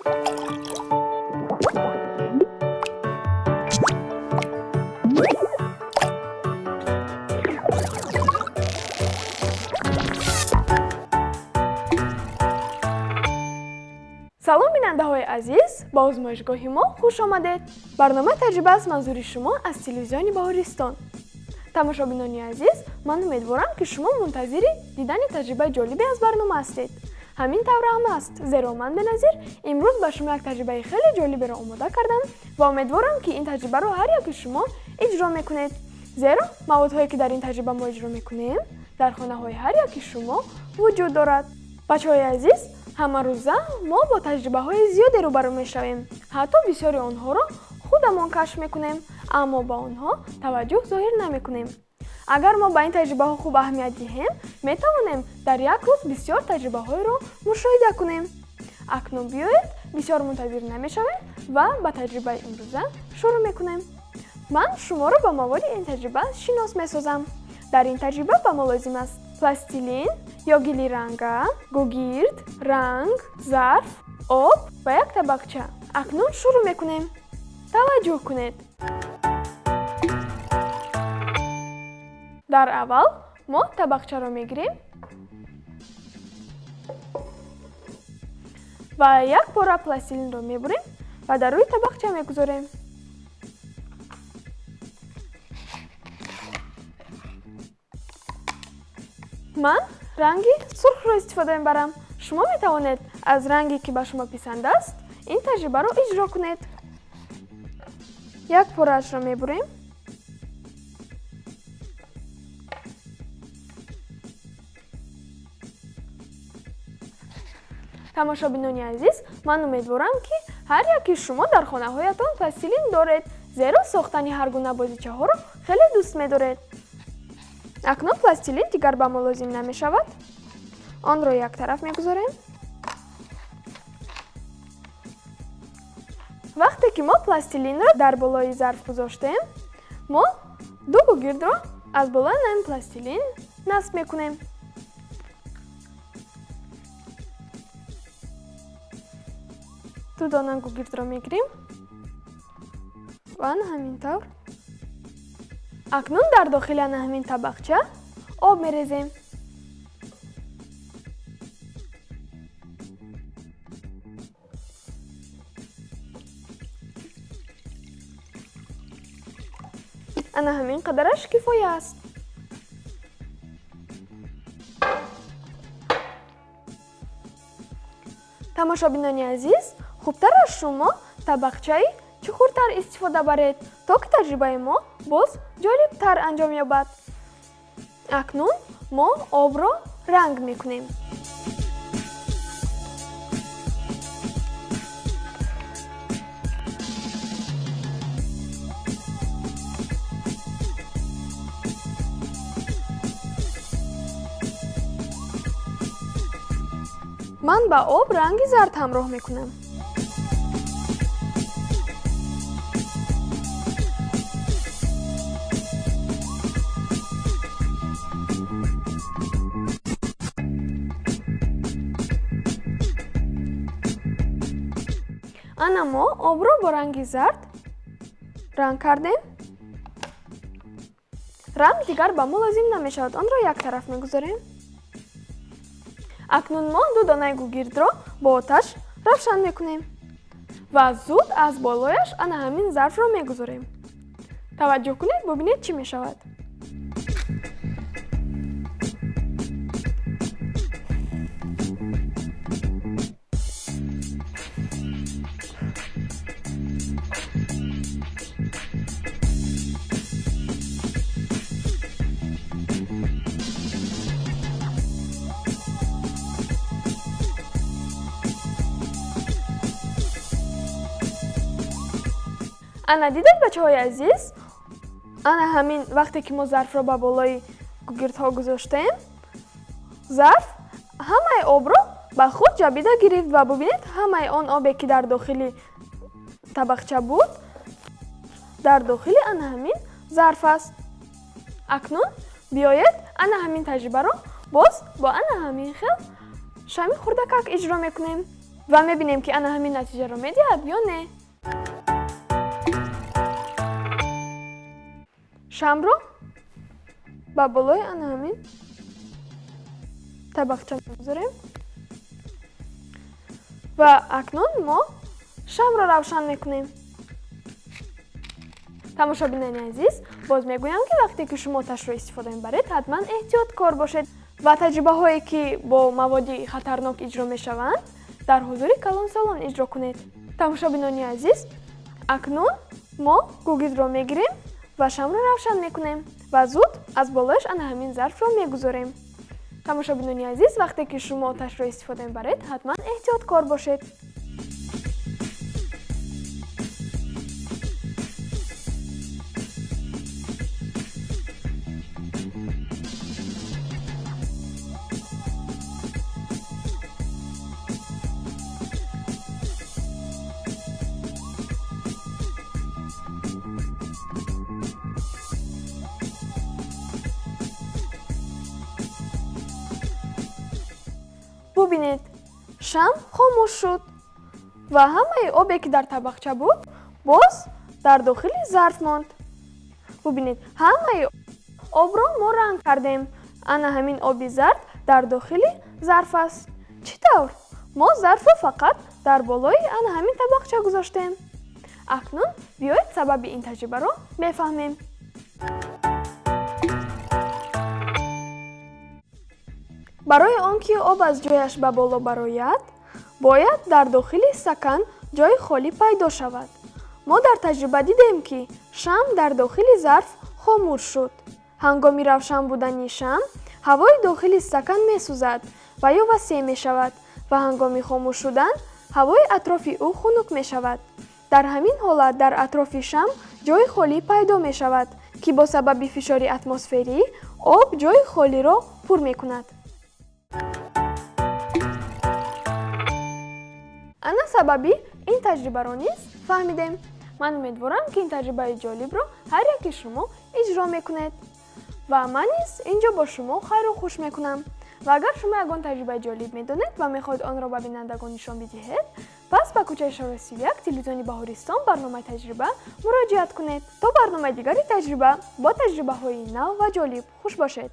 Салом, бинандаҳои азиз, ба озмоишгоҳи мо хуш омадед. Барнома таҷриба аст манзури шумо аз телевизиони Баҳористон. Тамошобинони азиз, ман умедворам, ки шумо мунтазири дидани таҷрибаи ҷолибе аз барнома ҳастед. Ҳамин тавр ҳам аст, зеро ман Беназир имрӯз ба шумо як таҷрибаи хеле ҷолиберо омода кардам ва умедворам, ки ин таҷрибаро ҳар яки шумо иҷро мекунед. Зеро маводҳое, ки дар ин таҷриба мо иҷро мекунем, дар хонаҳои ҳар яки шумо вуҷуд дорад. Бачаҳои азиз, ҳамарӯза мо бо таҷрибаҳои зиёде рӯбарӯ мешавем. Ҳатто бисёри онҳоро худамон кашф мекунем, аммо ба онҳо таваҷҷӯҳ зоҳир намекунем. Агар мо ба ин таҷрибаҳо хуб аҳамият диҳем, метавонем дар як рӯз бисёр таҷрибаҳоеро мушоҳида кунем. Акнун биёед, бисёр мунтазир намешавем ва ба таҷрибаи имрӯза шурӯъ мекунем. Ман шуморо ба маводи ин таҷриба шинос месозам. Дар ин таҷриба ба мо лозим аст пластилин ё гили ранга, гугирд, ранг, зарф, об ва як табақча. Акнун шурӯъ мекунем. Таваҷҷӯҳ кунед. Дар аввал мо табақчаро мегирем ва як пора пластилинро мебурем ва дар рӯи табақча мегузорем. Ман ранги сурхро истифода мебарам. Шумо метавонед аз ранге, ки ба шумо писанд аст, ин таҷрибаро иҷро кунед. Як пораашро мебурем. Тамошобинони азиз, ман умедворам, ки ҳар яки шумо дар хонаҳоятон пластилин доред, зеро сохтани ҳар гуна бозичаҳоро хеле дӯст медоред. Акнун пластилин дигар ба мо лозим намешавад. Онро як тараф мегузорем. Вақте ки мо пластилинро дар болои зарф гузоштем, мо ду гугирдро аз болои ин пластилин насб мекунем. Ду дона гугирдро мегирем ва ҳамин тавр. Акнун дар дохили ана ҳамин табақча об мерезем. Ана ҳамин қадараш кифоя аст. Тамошобинони азиз, хубтар аз шумо табақчаи чуқуртар истифода баред, то ки таҷрибаи мо боз ҷолибтар анҷом ёбад. Акнун мо обро ранг мекунем. Ман ба об ранги зард ҳамроҳ мекунам. Ана мо обро бо ранги зард ранг кардем. Ранг дигар ба мо лозим намешавад, онро як тараф мегузорем. Акнун мо ду донаи гугирдро бо оташ равшан мекунем ва зуд аз болояш ана ҳамин зарфро мегузорем. Таваҷҷӯҳ кунед, бубинед, чӣ мешавад. Ана дидед, бачаҳои азиз, ана ҳамин вақте ки мо зарфро ба болои гугирдҳо гузоштем, зарф ҳамаи обро ба худ ҷабида гирифт ва бубинед, ҳамаи он обе, ки дар дохили табақча буд, дар дохили ана ҳамин зарф аст. Акнун биёед ана ҳамин таҷрибаро боз бо ана ҳамин хел шами хурдакак иҷро мекунем. Ва мебинем, ки ана ҳамин натиҷаро медиҳад ё не. Шамро ба болои ана ҳамин табақча мегузорем ва акнун мо шамро равшан мекунем. Тамошобинони азиз, боз мегӯям, ки вақте ки шумо оташро истифода мебаред, ҳатман эҳтиёткор бошед ва таҷрибаҳое, ки бо маводи хатарнок иҷро мешаванд, дар ҳузури калонсолон иҷро кунед. Тамошобинони азиз, акнун мо гугирдро мегирем ва шамро равшан мекунем ва зуд аз болояш ана ҳамин зарфро мегузорем. Тамошобинони азиз, вақте ки шумо оташро истифода мебаред, ҳатман эҳтиёткор бошед. Бубинед, шам хомӯш шуд ва ҳамаи обе, ки дар табақча буд, боз дар дохили зарф монд. Бубинед, ҳамаи обро мо ранг кардем. Ана ҳамин оби зард дар дохили зарф аст. Чӣ тавр? Мо зарфро фақат дар болои ана ҳамин табақча гузоштем. Акнун биёед сабаби ин таҷрибаро мефаҳмем. Барои он ки об аз ҷояш ба боло барояд, бояд дар дохили стакан ҷои холӣ пайдо шавад. Мо дар таҷриба дидем, ки шам дар дохили зарф хомӯш шуд. Ҳангоми равшан будани шам, ҳавои дохили стакан месӯзад ва ё васеъ мешавад ва ҳангоми хомӯш шудан ҳавои атрофи ӯ хунук мешавад. Дар ҳамин ҳолат дар атрофи шам ҷои холӣ пайдо мешавад, ки бо сабаби фишори атмосферӣ об ҷои холиро пур мекунад. Ана сабаби ин таҷрибаро низ фаҳмидем. Ман умедворам, ки ин таҷрибаи ҷолибро ҳар яки шумо иҷро мекунед. Ва ман низ ин ҷо бо шумо хайру хуш мекунам. Ва агар шумо ягон таҷрибаи ҷолиб медонед ва мехоҳед онро ба бинандагон нишон бидиҳед, пас ба кӯчаи Шаҳри 31, телевизиони Баҳористон, барномаи таҷриба муроҷиат кунед. То барномаи дигари таҷриба бо таҷрибаҳои нав ва ҷолиб. Хуш бошед.